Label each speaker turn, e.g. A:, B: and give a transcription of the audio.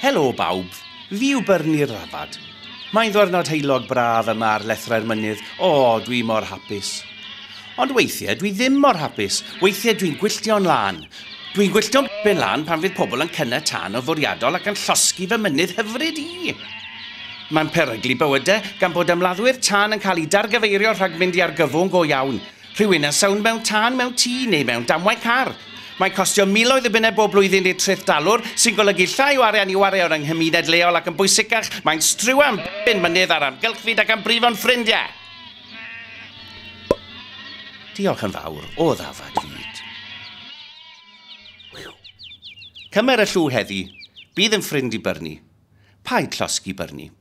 A: Helo bawb, fi yw Bernie'r Rafad. Mae'n ddwyrnod heulog braf yma ar lethrau'r mynydd. O, dwi mor hapus. Ond weithiau dwi ddim mor hapus. Weithiau dwi'n gwylltio'n lân. Dwi'n gwylltio'n bin lân pan fydd pobl yn cynnau tân o fwriadol ac yn llosgi fy mynydd hyfryd i. Mae'n peryglu bywydau gan bod ymladdwyr tân yn cael eu dargyfeirio rhag mynd i argyfwng go iawn. Rhywun yn sownd mewn tân mewn tŷ neu mewn damwain car. Mae'n costio miloedd o bunnau bob blwyddyn i'r trethdalwr, sy'n golygu llai o arian i wario yng nghymuned leol ac yn bwysicach, mae'n striwan bin mynydd a'r amgylchfyd ac yn brifo'n ffrindiau. Diolch yn fawr o ddafad fyd. Cymer y llw heddi. Bydd yn ffrind i Bernie. Paid llosgi Bernie.